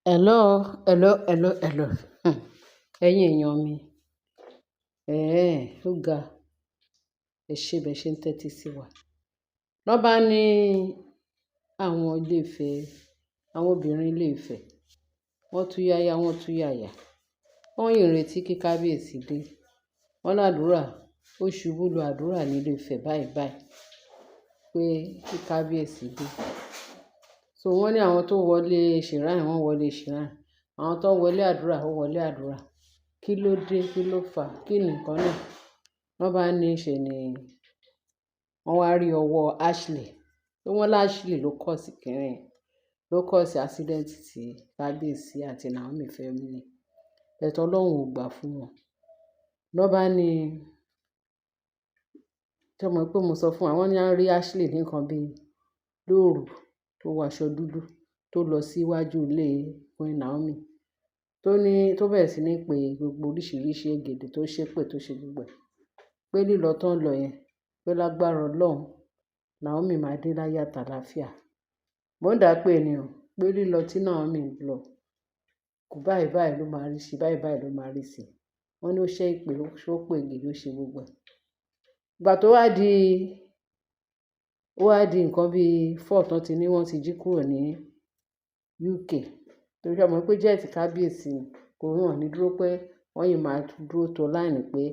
Hello, hello, hello, hello. Ẹ̀yin èèyàn mi. Ó ga. Ẹ ṣé bẹ ṣe ń tẹ́tí sí wa. Lọ́ bá ní àwọn ilé Ifẹ̀, àwọn obìnrin ilé Ifẹ̀, wọ́n tú yáyá, wọ́n tú yàyà. Wọ́n yìí ń retí kí kábíyèsí dé. Wọ́n ládùrá, ó ṣubú lu àdúrà ní ilé Ifẹ̀ báyìí báyìí pé kí kábíyèsí dé. So wọ́n ní àwọn tó wọlé shrine, wọ́n wọlé shrine. Àwọn tó wọlé àdúrà, ó wọlé àdúrà. Kí ló dé? Kí ló fà? Kí ni nǹkan náà? Wọ́n bá ní ṣe ni wọ́n wá rí ọwọ́ Ashley. Pé wọ́n lá Ashley ló cause kìíní, ló cause accident tí kábíyèsí àti Naomi fẹ́ ní. But Ọlọ́run ò gbà fún wọn. Lọ́ bá ní, ṣé o mọ̀ pé mo sọ fún wa, wọ́n ní wọ́n rí Ashley ní nǹkan bí lóru tó wọ aṣọ dúdú tó lọ síwájú ilé Queen Naomi, tó ní, tó bẹ̀rẹ̀ sí ní pé gbogbo oríṣìíríṣìí ègèdè tó ṣépè tó ṣe gbogbo ẹ̀. Pé lílọ tó ń lọ yẹn, pé lágbára Ọlọ́run, Naomi máa dé láyọ̀ àtàlàáfíà. Mo ń dà pé ni o, pé lílọ tí Naomi ń lọ, kò báyìí báyìí ló máa rí sí, báyìí báyìí ló máa rí sí. Wọ́n ní ó ṣẹ́ ìpè, ó pè ègèdè, ó ṣe gbogbo ẹ̀. Ìgbà tó wá di, ó wá di nǹkan bí 4 tán tí ní wọ́n ti jí kúrò ní UK. Torí ẹ mọ̀ pé jet kábíyèsí ni, kò wọ́n ní dúró pé wọ́n yìí máa dúró tó line pé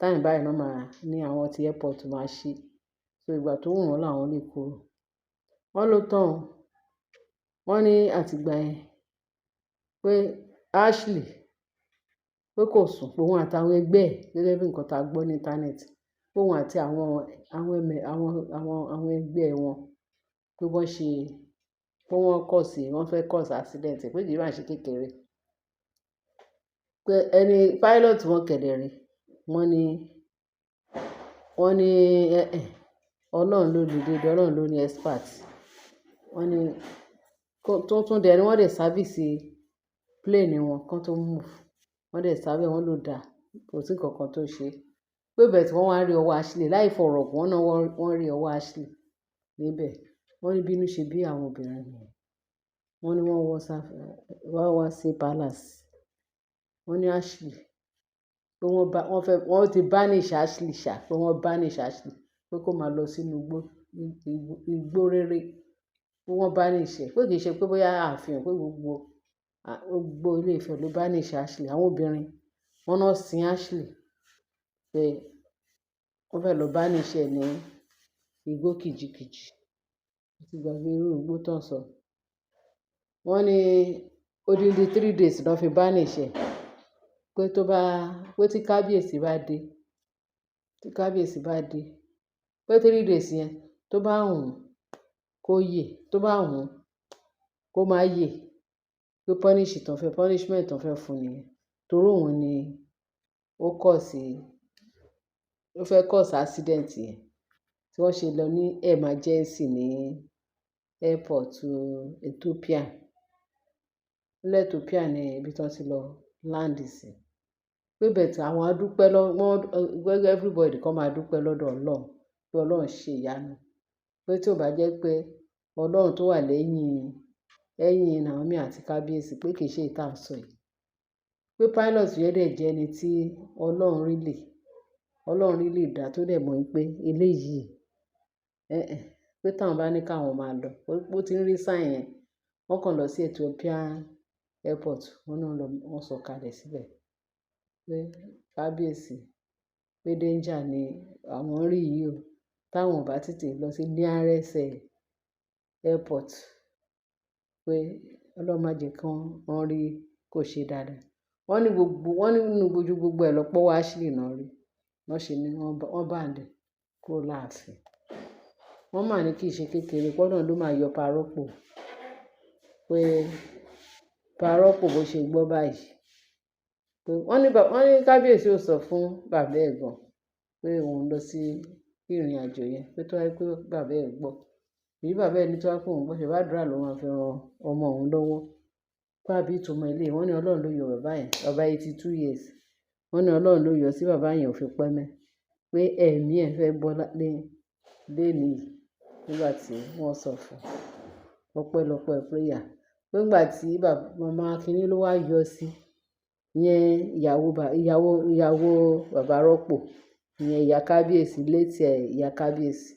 time báyìí náà máa ní àwọn tí airport máa ṣí. So ìgbà tó wù wọ́n làwọn lè kúrò. Wọ́n ló tán o. Wọ́n ní àtìgbà yẹn pé Ashley pé kò sùn, pé òun àtàwọn ẹgbẹ́ ẹ̀ gẹ́gẹ́ bí nǹkan tá a gbọ́ ní internet, pé òun àti àwọn, àwọn ẹmẹ, àwọn, àwọn, àwọn ẹgbẹ́ wọn pé wọ́n ṣe, pé wọ́n cause, wọ́n fẹ́ cause accident, pé kì í máa ṣe kékeré. Pé ẹni pilot wọn kẹ̀dẹ̀ rèé, wọ́n ní, Ọlọ́run ló ní dédé, Ọlọ́run ló ní expert. Wọ́n ní tó tún dẹ̀ ni wọ́n dẹ̀ service plane wọn kan tó move. Wọ́n dẹ̀ service, wọ́n ló dá, kò sí nǹkan kan tó ṣe. Pé but wọ́n wá rí ọwọ́ Ashley láì fọ̀rọ̀ gùn, wọ́n náà wọ́n rí ọwọ́ Ashley níbẹ̀. Wọ́n ní bínú ṣe bí àwọn obìnrin nìyẹn. Wọ́n ní wọ́n wọ́ sá, wọ́n wá sí palace. Wọ́n ní Ashley pé wọ́n bá, wọ́n fẹ́, wọ́n ti banish Ashley ṣá, pé wọ́n banish Ashley pé kó máa lọ sínú igbó, igbó rere. Pé wọ́n banish ẹ̀, pé kì í ṣe pé bóyá ààfin, pé gbogbo, gbogbo ilé Ifẹ̀ ló banish Ashley. Àwọn obìnrin wọ́n náà sin Ashley pé wọ́n fẹ́ lọ banish ẹ̀ ní igbó kìjikìji. Mo ti gbàgbé irú igbó tó ń sọ. Wọ́n ní odindi 3 days ló fi banish ẹ̀. Pé tó bá, pé tí kábíyèsí bá dé, tí kábíyèsí bá dé, pé 3 days yẹn tó bá wù ú kó yè, tó bá wù ú kó má yè, pé punish tó fẹ́, punishment tó fẹ́ fún nìyẹn. Torí òun ni ó cause, ó fẹ́ cause accident yẹn tí wọ́n ṣe lọ ní emergency ní airport Ethiopia. Ní Ethiopia ni ibi tí wọ́n ti lọ land sí. Pé but àwọn á dúpẹ́ lọ́wọ́, wọ́n everybody kan máa dúpẹ́ lọ́dọ̀ Ọlọ́run pé Ọlọ́run ṣe ìyanu. Pé tí ó bá jẹ́ pé Ọlọ́run tó wà lẹ́yìn, lẹ́yìn Naomi àti kábíyèsí pé kì í ṣe èyí tí à ń sọ yìí. Pé pilot yẹn dẹ̀ jẹ́ ẹni tí Ọlọ́run really, Ọlọ́run really dá tó dẹ̀ mọ̀ wípé eléyìí, pé tí àwọn bá ní ká àwọn máa lọ, pé ó ti ń rí sign yẹn. Wọ́n kàn lọ sí Ethiopian airport, wọ́n náà lọ, wọ́n sọ̀kalẹ̀ síbẹ̀. Pé kábíyèsí, pé danger ni àwọn rí yìí o. Táwọn ò bá tètè lọ sí nearest airport, pé Ọlọ́run má jẹ́ kí wọ́n rí kó ṣe dáadáa. Wọ́n ní gbogbo, wọ́n ní nínú ojú gbogbo ẹ̀ lọ pé ọwọ́ Ashley náà rí. Wọ́n ṣe ni wọ́n ban ẹ̀ kúrò láàfin. Wọ́n mà ní kì í ṣe kékeré, pé Ọlọ́run ló máa yọ parọ́pò. Pé parọ́pò bó ṣe gbọ́ báyìí. Pé wọ́n ní kábíyèsí ò sọ fún bàbá ẹ̀ gan pé òun lọ sí ìrìnàjò yẹn. Pé tó bá jẹ́ pé bàbá ẹ̀ gbọ́. Èyí bàbá ẹ̀ ní tó bá pé òun gbọ́, ṣe bá àdúrà ló máa fi ran ọmọ òun lọ́wọ́. Pé àbí ìtumọ̀ eléyìí. Wọ́n ní Ọlọ́run ló yọ bàbá yẹn, bàbá 82 years. Wọ́n ní Ọlọ́run ló yọ sí bàbá yẹn ò fi pẹ́ mẹ́. Pé ẹ̀mí ẹ̀ fẹ́ bọ́ léèní yìí nígbà tí wọ́n sọ fún un. Ọpẹ́lọpẹ́ prayer. Pé nígbà tí bàbá, màmá Kínní ló wá yọ sí, ìyẹn ìyàwó, ìyàwó, ìyàwó bàbá rọ́pò, ìyẹn ìyá kábíyèsí, létí ẹ̀ ìyá kábíyèsí.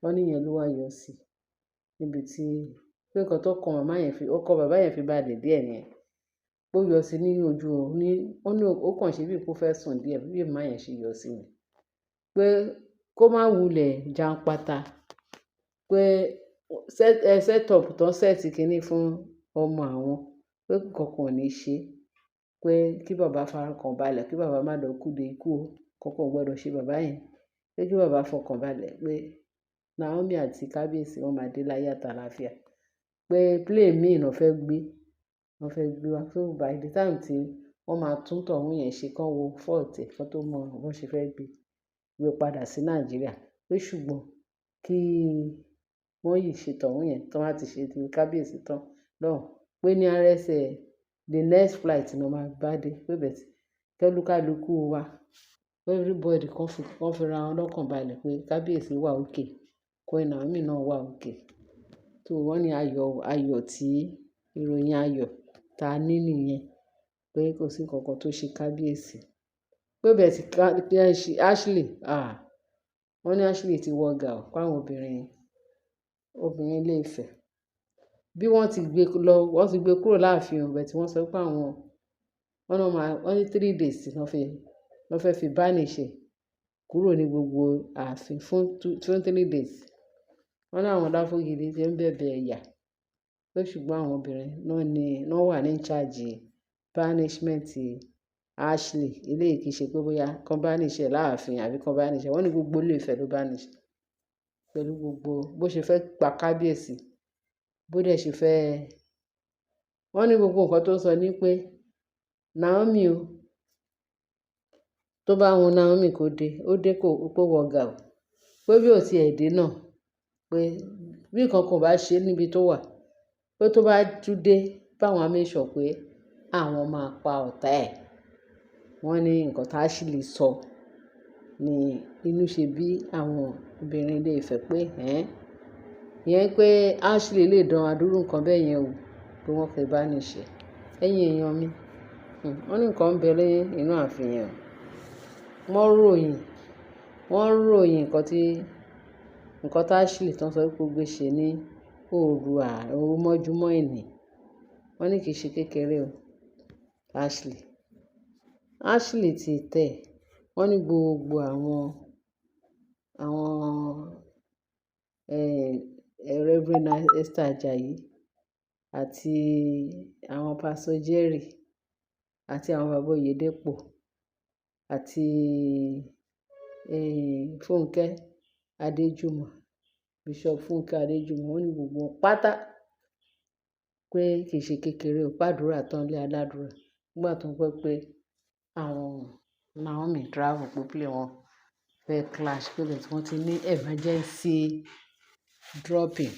Wọ́n ní ìyẹn ló wá yọ sí níbi tí pé nǹkan tó kan màmá yẹn fi, ọkọ bàbá yẹn fi balẹ̀ díẹ̀ nìyẹn. Ó yọ sí ní ojú òun ní, ó ní ó kàn ṣe bí pé ó fẹ́ sùn díẹ̀ bí màmá yẹn ṣe yọ sí ni. Pé kó má wulẹ̀ jànpátá. Pé set up tó ń set kíní fún ọmọ àwọn, pé nǹkan kan ò ní ṣe. Pé kí bàbá fọkàn balẹ̀, kí bàbá má lọ kú dé ikú o. Nǹkan kan ò gbọdọ̀ ṣe bàbá yẹn. Pé kí bàbá fọkàn balẹ̀ pé Naomi àti kábíyèsí wọ́n máa dé láyọ̀ àti àlàáfíà. Pé plane míì náà fẹ́ gbé, wọ́n fẹ́ gbé wá. So by the time tí wọ́n máa tún tọ̀ún yẹn ṣe, kán wo fault ẹ̀, kán tó mọ bí wọ́n ṣe fẹ́ gbé, gbé padà sí Nàìjíríà. Pé ṣùgbọ́n kí wọ́n yìí ṣe tọ̀ún yẹn, tí wọ́n bá ti ṣe ti kábíyèsí tán lọ́hùn. Pé ní RSA, the next flight ni wọ́n máa bá dé. Pé but kí olúkálukú wa, everybody kan fi ra wọn lọ́kàn balẹ̀ pé kábíyèsí wà okay, Queen Naomi náà wà okay. So wọ́n ní ayọ̀, ayọ̀ tí ìròyìn ayọ̀ ta ní nìyẹn. Pé kò sí nǹkan kan tó ṣe kábíyèsí. Pé but Ashley, ah, wọ́n ní Ashley ti wọ gàù fún àwọn obìnrin, obìnrin ilé Ifẹ̀. Bí wọ́n ti gbé lọ, wọ́n ti gbé kúrò láàfin, but wọ́n sọ pé àwọn, wọ́n náà máa, wọ́n ní 3 days wọ́n fẹ́ fi banish ẹ̀ kúrò ní gbogbo ààfin fún 3 days. Wọ́n ní àwọn Láfogidi tí ń bẹ̀bẹ̀ ìyà. Pé ṣùgbọ́n àwọn obìnrin náà ni, náà wà ní charge banishment Ashley. Eléyìí kì í ṣe pé bóyá kán banish ẹ̀ láàfin àbí kán banish ẹ̀. Wọ́n ní gbogbo ilé Ifẹ̀ ló banish. Pẹ̀lú gbogbo bó ṣe fẹ́ pa kábíyèsí, bó dẹ̀ ṣe fẹ́. Wọ́n ní gbogbo nǹkan tó sọ ní pé Naomi o, tó bá wun Naomi kó dé, ó dé kó wọ gàù. Pé bí ó ti ẹ̀ dé náà, pé bí nǹkan kan ò bá ṣe níbi tó wà, pé tó bá tú dé, pé àwọn á make sure pé àwọn máa pa ọ̀tá ẹ̀. Wọ́n ní nǹkan tí Ashley sọ ní inú ṣe bí àwọn obìnrin ilé Ifẹ̀ pé, ẹ́n, ìyẹn pé Ashley lè dán adúrú nǹkan bẹ́ẹ̀ yẹn wò pé wọ́n fẹ́ banish ẹ̀. Ẹ̀yin èèyàn mi, wọ́n ní nǹkan ń bẹ ní inú ààfin yẹn o. Wọ́n ròyìn, wọ́n ròyìn nǹkan tí Ashley tó ń sọ wípé ó gbé ṣe ní òru òru mọ́júmọ́ òní. Wọ́n ní kì í ṣe kékeré o, Ashley. Ashley ti tẹ̀. Wọ́n ní gbogbo àwọn Reverend Esther Ajayi àti àwọn Pastor Jerry àti àwọn bàbá Oyedepo àti Funke Adéjùmọ̀, Bishop Funke Adéjùmọ̀. Wọ́n ní gbogbo wọn pátá pé kì í ṣe kékeré o, pé àdúrà tán lé aládùrá. Nígbà tó ń gbọ́ pé àwọn Naomi travel pé plane wọn fẹ́ clash, pé but wọ́n ti ní emergency dropping,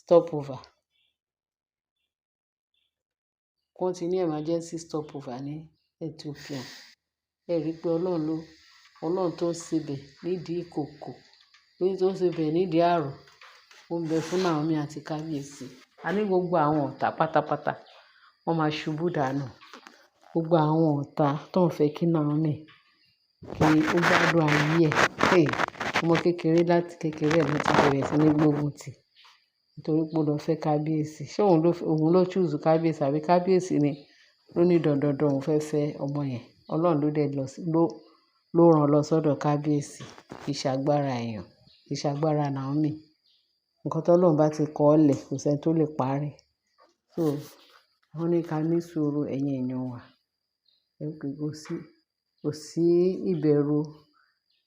stopover. Wọ́n ti ní emergency stopover ní Ethiopia. Ẹ rí i pé Ọlọ́run ló, Ọlọ́run tó ń ṣebẹ̀ nídìí ìkòkò, tó ń ṣebẹ̀ nídìí ààrò, ó ń bẹ fún Naomi àti kábíyèsí. A ní gbogbo àwọn ọ̀tá pátápátá, wọ́n máa ṣubú dànù. Gbogbo àwọn ọ̀tá tó ń fẹ́ kí Naomi kí ó gbádùn ayé ẹ̀. Hey, ọmọ kékeré láti kékeré ẹ ló ti bẹ̀rẹ̀ sí ní gbógun ti. Nítorí pé ó lọ fẹ́ kábíyèsí. Ṣé òun ló choose kábíyèsí àbí kábíyèsí ni ló ní dandan òun fẹ́ fẹ́ ọmọ yẹn? Ọlọ́run ló dẹ̀ lọ sí, ló rán lọ sọ́dọ̀ kábíyèsí. Kì í ṣe agbára èèyàn, kì í ṣe agbára Naomi. Nǹkan tí Ọlọ́run bá ti kọ́ lẹ̀, kò sí ẹni tó lè parí. So wọ́n ní ká ní sùúrù ẹ̀yin èèyàn wa. Kò sí ìbẹ̀rù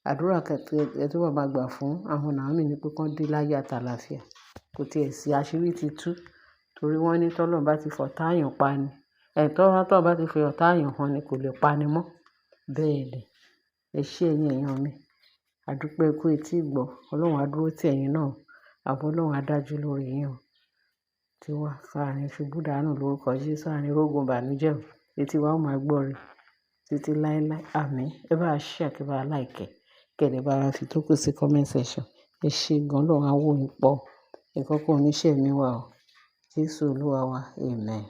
àdúrà kẹ́ tó bá máa gbà fún àwọn Naomi ní pé kí wọ́n dé láyọ̀ àti àlàáfíà. Kò tí ì sí àṣírí ti tú. Torí wọ́n ní tí Ọlọ́run bá ti fọ̀tá èèyàn pa ni, tí Ọlọ́run bá ti fi ọ̀tá èèyàn hàn ni kò lè pa ni mọ́. Bẹ́ẹ̀ ni. Ẹ ṣé ẹ̀yin èèyàn mi. A dúpẹ́ ẹ kú etí ìgbọ́. Ọlọ́run á dúró tì ẹ̀yin náà. Ààbò Ọlọ́run á dájú lórí yín o. Tí wá a ní ṣubú dànù lórúkọ Jésù, a ní rógun ìbànújẹ́ o. Etí wa ó máa gbọ́ re títí láéláé. Àmín. Ẹ bá share, kí ẹ bá like, kí ẹ dẹ̀ bá wa fi tókù sí comment section. Ẹ ṣé gan, Ọlọ́run á wò yín pọ̀. Nǹkan kan ò ní ṣe ẹ̀mí wa o. Jésù Olúwa wa. Amen.